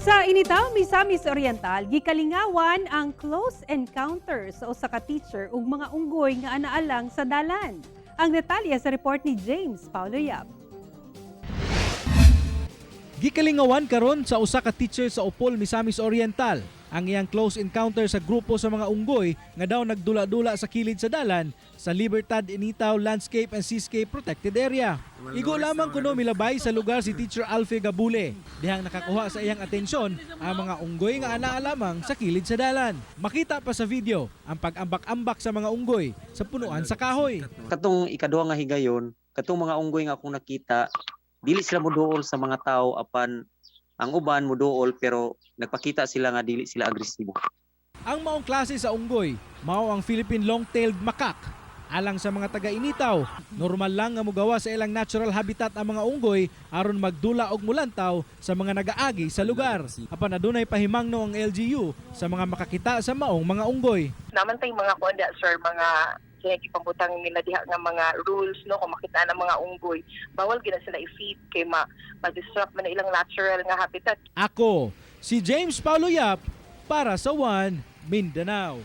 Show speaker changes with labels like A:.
A: Sa Initao, Misamis Oriental, gikalingawan ang close encounter sa usa ka teacher ug mga unggoy nga anaa lang sa dalan. Ang detalye sa report ni James Paulo Yap.
B: Gikalingawan karon sa usa ka teacher sa Opol, Misamis Oriental ang iyang close encounter sa grupo sa mga unggoy nga daw nagdula-dula sa kilid sa dalan sa Libertad Initao Landscape and Seascape Protected Area. Igo lamang kuno milabay sa lugar si Teacher Alfie Gabule dihang nakakuha sa iyang atensyon ang mga unggoy nga anaa lamang sa kilid sa dalan. Makita pa sa video ang pag-ambak-ambak sa mga unggoy sa punuan sa kahoy.
C: Katong ikaduha nga higayon, katong mga unggoy nga akong nakita, dili sila moduol sa mga tao, apan ang uban moduol, pero nagpakita sila nga dili sila agresibo.
B: Ang maong klase sa unggoy, mao ang Philippine long-tailed macaque. Alang sa mga taga-Initao, normal lang nga mugawa sa ilang natural habitat ang mga unggoy aron magdula og mulantaw sa mga nagaagi sa lugar. Apan adunay pahimangno ang LGU sa mga makakita sa maong mga unggoy.
D: Naman tay mga kuan, sir, mga kaya gipambutang nila diha nga mga rules, no, kung makita ng mga unggoy, bawal gina sila i-feed kay ma ma-disrupt man ilang natural nga habitat.
B: Ako, si James Paulo Yap para sa One Mindanao.